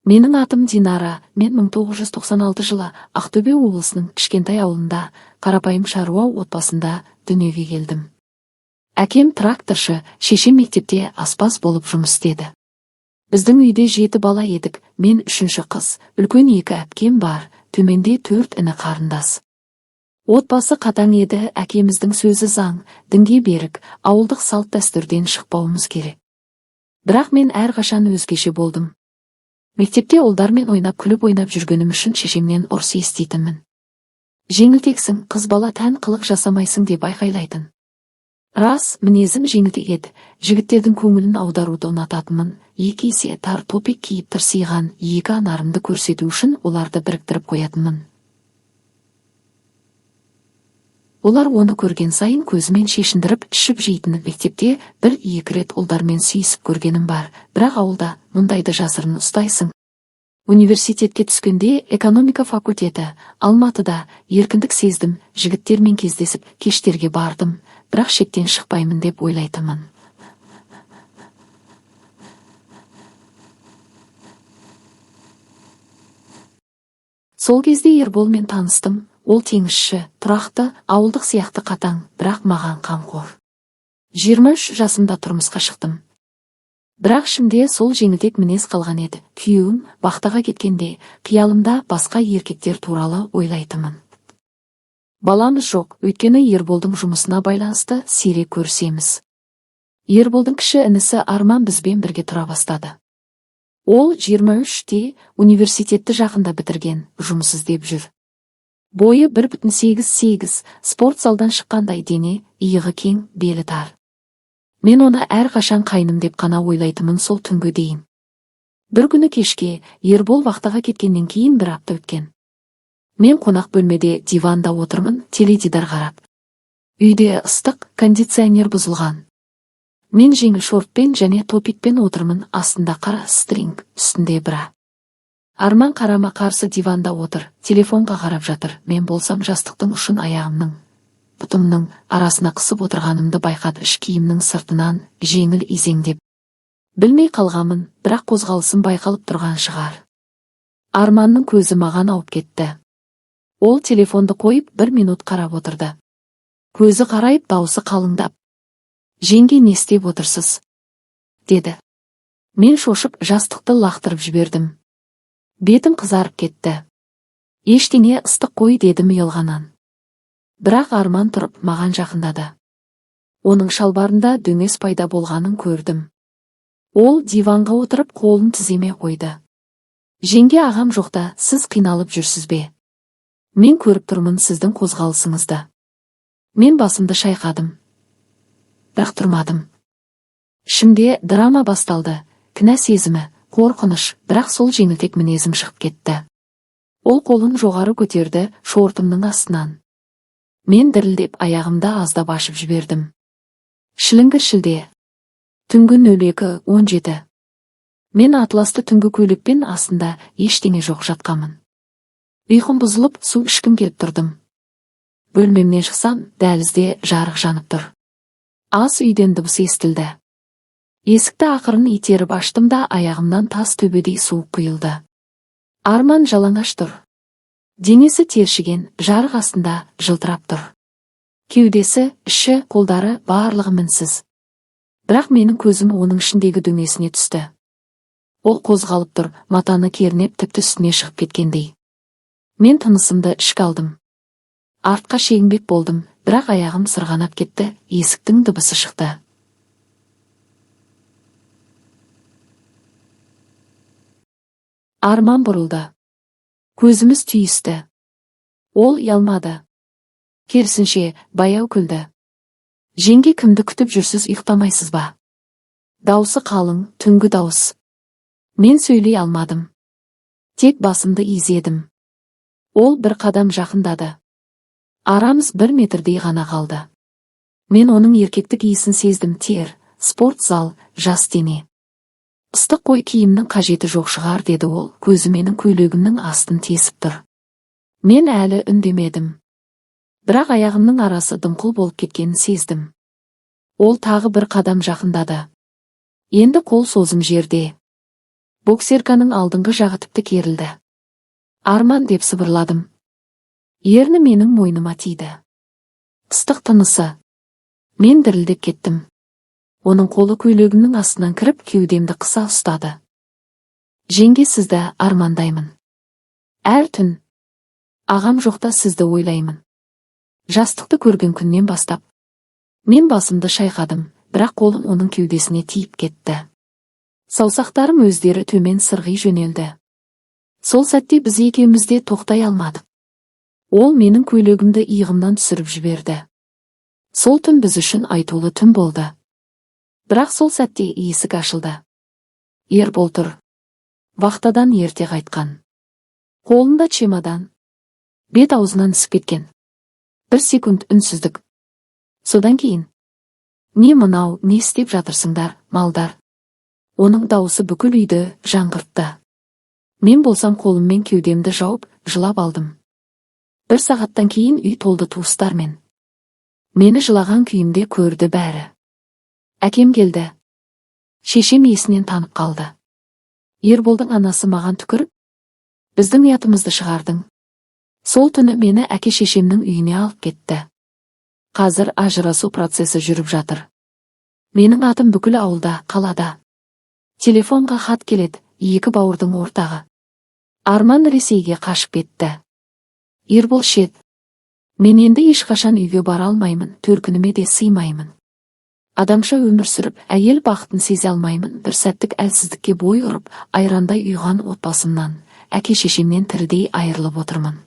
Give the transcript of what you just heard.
Менің атым Динара. Мен 1996 жылы Ақтөбе облысының кішкентай ауылында, қарапайым шаруа отбасында дүниеге келдім. Әкем тракторшы, шешем мектепте аспаз болып жұмыс істеді. Біздің үйде 7 бала едік, мен үшінші қыз, үлкен 2 әпкем бар, төменде 4 іні қарындас. Отбасы қатаң еді, әкеміздің сөзі заң, дінге берік, ауылдық салт-дәстүрден шықпауымыз керек. Бірақ мен әрқашан өзгеше болдым. Мектепте ұлдармен ойнап күліп ойнап жүргенім үшін шешемнен ұрыс еститінмін. Жеңілтексің, қыз бала тән қылық жасамайсың деп айқайлайтын. Рас, мінезім жеңілтек еді, жігіттердің көңілін аударуды ұнататынмын, 2 есе тар топик киіп тырсиған 2 анарымды көрсету үшін оларды біріктіріп қоятынмын. Олар оны көрген сайын көзімен шешіндіріп ішіп жейтін. Мектепте 1-2 рет ұлдармен сүйісіп көргенім бар, бірақ ауылда мұндайды жасырын ұстайсың. Университетке түскенде экономика факультеті, Алматыда еркіндік сездім, жігіттермен кездесіп кештерге бардым, бірақ шектен шықпаймын деп ойлайтынмын. Сол кезде Ерболмен таныстым. Ол теңізші, тұрақты, ауылдық сияқты қатаң, бірақ маған қамқор. 23 жасымда тұрмысқа шықтым. Бірақ ішімде сол жеңілтек мінез қалған еді. Күйеуім бақтаға кеткенде қиялымда басқа еркектер туралы ойлайтынмын. Баламыз жоқ, өйткені Ерболдың жұмысына байланысты сирек көрісеміз. Ерболдың кіші інісі Арман бізбен бірге тұра бастады. Ол 23-те университетті жақында бітірген, жұмыс іздеп жүр. Бойы 1,88, спорт залдан шыққандай дене, иығы кең, белі тар. Мен оны әрқашан қайным деп қана ойлайтынмын сол түнгі дейін. Бір күні кешке Ербол вахтаға кеткеннен кейін бір апта өткен. Мен қонақ бөлмеде диванда отырмын, теледидар қарап. Үйде ыстық, кондиционер бұзылған. Мен жеңіл шортпен және топикпен отырмын, астында қара стринг, үстінде бра. Арман қарама қарсы диванда отыр, телефонға қарап жатыр. Мен болсам жастықтың ұшын аяғымның, бұтымның арасына қысып отырғанымды байқады, іш киімнің сыртынан жеңіл изеңдеп. Білмей қалғанмын, бірақ қозғалысым байқалып тұрған шығар. Арманның көзі маған ауып кетті. Ол телефонды қойып 1 минут қарап отырды. Көзі қарайып, даусы қалыңдап. Жеңге, не істеп отырсыз? Деді. Мен шошып жастықты лақтырып жібердім. Бетім қызарып кетті. Ештеңе, ыстық қой, дедім ұялғаннан. Бірақ Арман тұрып маған жақындады. Оның шалбарында дөңес пайда болғанын көрдім. Ол диванға отырып қолын тіземе қойды. Жеңге, ағам жоқта, сіз қиналып жүрсіз бе? Мен көріп тұрмын сіздің қозғалысыңызды. Мен басымды шайқадым. Бірақ тұрмадым. Ішімде драма басталды, кінә сезімі, қорқыныш, бірақ сол жеңілтек мінезім шығып кетті. Ол қолын жоғары көтерді, шортымның астынан. Мен дірілдеп аяғымды аздап ашып жібердім. Шіліңгір шілде. Түнгі 02:17. Мен атласты түнгі көйлекпен, астында ештеңе жоқ жатқанмын. Ұйқым бұзылып, су ішкім келіп тұрдым. Бөлмемнен шықсам, дәлізде жарық жанып тұр. Ас үйден дыбыс естілді. Есікті ақырын итеріп аштым да, аяғымнан тас төбедей суық құйылды. Арман жалаңаш тұр. Денесі тершіген, жарық астында жылтырап тұр. Кеудесі, іші, қолдары барлығы мінсіз. Бірақ менің көзім оның ішіндегі дөңесіне түсті. Ол қозғалып тұр, матаны кернеп тіпті үстіне шығып кеткендей. Мен тынысымды ішке алдым. Артқа шегінбек болдым, бірақ аяғым сырғанап кетті, есіктің дыбысы шықты. Арман бұрылды. Көзіміз түйісті. Ол ұялмады. Керісінше, баяу күлді. Жеңге, кімді күтіп жүрсіз, ұйықтамайсыз ба? Даусы қалың, түнгі дауыс. Мен сөйлей алмадым. Тек басымды изедім. Ол бір қадам жақындады. Арамыз 1 метрдей ғана қалды. Мен оның еркектік иісін сездім: тер, спорт зал, жас дене. Ыстық қой, киімнің қажеті жоқ шығар, деді ол, көзі менің көйлегімнің астын тесіп тұр. Мен әлі үндемедім. Бірақ аяғымның арасы дымқыл болып кеткенін сездім. Ол тағы бір қадам жақындады. Енді қол созым жерде. Боксерканың алдыңғы жағы тіпті керілді. «Арман», – деп сыбырладым. Ерні менің мойныма тиді. Ыстық тынысы. Мен дірілдеп кеттім. Оның қолы көйлегімнің астынан кіріп, кеудемді қыса ұстады. «Жеңге, сізді армандаймын. Әр түн. Ағам жоқта сізді ойлаймын. Жастықты көрген күннен бастап». Мен басымды шайқадым, бірақ қолым оның кеудесіне тиіп кетті. Саусақтарым өздері төмен сырғи жөнелді. Сол сәтте біз екеуміз де тоқтай алмадық. Ол менің көйлегімді иығымнан түсіріп жіберді. Сол түн біз үшін айтулы түн болды. Бірақ сол сәтте есік ашылды. Ербол тұр. Вахтадан ерте қайтқан. Қолында чемодан. Бет аузынан ісіп кеткен. Бір секунд үнсіздік. Содан кейін: «Не мынау, не істеп жатырсыңдар, малдар?» Оның дауысы бүкіл үйді жаңғыртты. Мен болсам қолыммен кеудемді жауып, жылап алдым. Бір сағаттан кейін үй толды туыстармен. Мені жылаған күйімде көрді бәрі. Әкем келді. Шешем есінен танып қалды. Ерболдың анасы маған түкіріп: «Біздің ұятымызды шығардың». Сол түні мені әке шешемнің үйіне алып кетті. Қазір ажырасу процесі жүріп жатыр. Менің атым бүкіл ауылда, қалада. Телефонға хат келеді: екі бауырдың ортағы Арман Ресейге қашып кетті. Ербол шет. Мен енді ешқашан үйге бара алмаймын, төркініме де сыймаймын. Адамша өмір сүріп, әйел бақытын сезе алмаймын. Бір сәттік әлсіздікке бой ұрып, айрандай ұйыған отбасымнан, әке шешемнен тірідей айырылып отырмын.